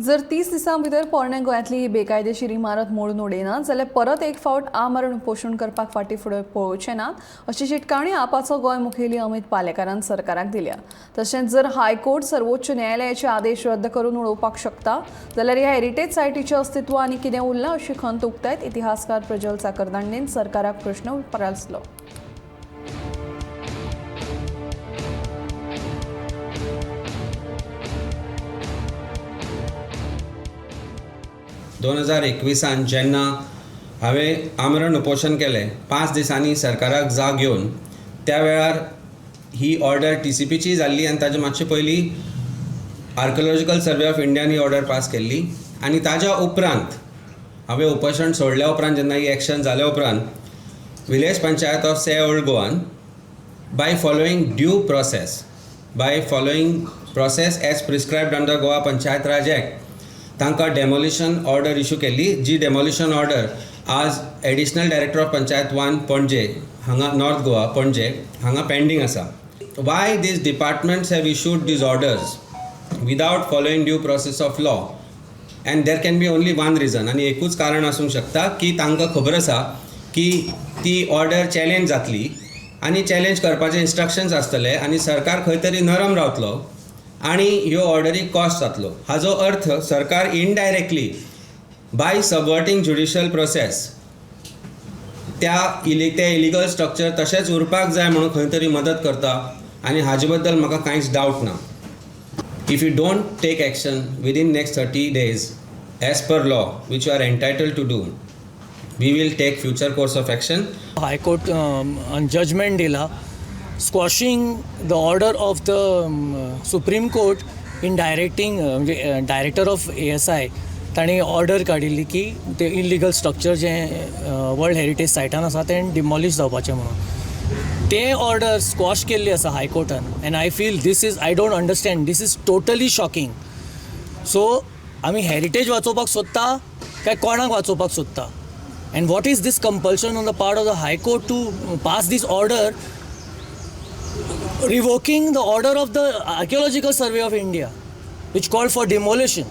जर 30 दिसां भितर पोरण्या गोंयांतली ही बेकायदेशीर इमारत मोडून उडयना जाल्यार परत एक फावट आमरण उपोशण करपाक फाटीं फुडें पळोवचे नात अशी शिटकावणी आपाचो गोंय मुखेली अमित पालेकारान सरकाराक दिल्या. तशेंच जर हायकोर्ट सर्वोच्च न्यायालयाचे आदेश रद्द करून उडोवपाक शकता जाल्यार ह्या हेरिटेज सायटीचें अस्तित्व आनी कितें उरलां अशी खंत उक्तायत इतिहासकार प्रजल चाकरदांडेन सरकाराक प्रश्न उप्रासलो. 2021 जेन्ना हांवें आमरण उपोशण केलें, 5 दिसांनी सरकाराक जाग येवन त्या वेळार ही ऑर्डर TCPची जाल्ली आनी ताजे मातशे पयलीं आर्किओलॉजिकल सर्वे ऑफ इंडियान ही ऑर्डर पास केल्ली. आनी ताज्या उपरांत हांवें उपोशण सोडल्या उपरांत जेन्ना ही एक्शन जाल्या उपरांत village panchayat of Se old Goan by following due process, by following process as prescribed under Goa Panchayat Raj Act, तांकां डेमोलिशन ऑर्डर इशू केल्ली, जी डेमोलिशन ऑर्डर आज additional director of panchayat 1 Panaji हांगा, north Goa Panaji हांगा pending आसा. Why these departments have issued these orders without following due process of law? And there can be only one reason, आनी एकूच कारण आसूंक शकता की तांकां खबर आसा की ती ऑर्डर चॅलेंज जातली आनी चॅलेंज करपाचे इन्स्ट्रक्शन्स आसतले आनी सरकार खंय तरी नरम रावतलो आनी ह्यो ऑर्डरी कॉस्ट जातलो. हाजो अर्थ सरकार indirectly by subverting judicial process त्या ते इलिगल स्ट्रक्चर तशेंच उरपाक जाय म्हणून खंय तरी मदत करता आनी हाजे बद्दल म्हाका कांयच डावट ना. If you don't take action within next 30 days as per law which you are entitled to do, we will take future course of action. High court judgement दिला squashing the order of the Supreme Court in directing म्हणजे director of ASI तांणी order काडिल्ली की ते illegal structure जें world heritage सायटान आसा तें demolish जावपाचें म्हणून. तें ऑर्डर स्क्वॉश केल्ली आसा हायकोर्टान. And I feel this is, I don't understand, this is totally shocking. So आमी हेरिटेज वाचोवपाक सोदता काय कोणाक वाचोवपाक सोदता? And what is this compulsion on the part of the High Court to pass this order revoking the order of the Archaeological Survey of India, which called for demolition?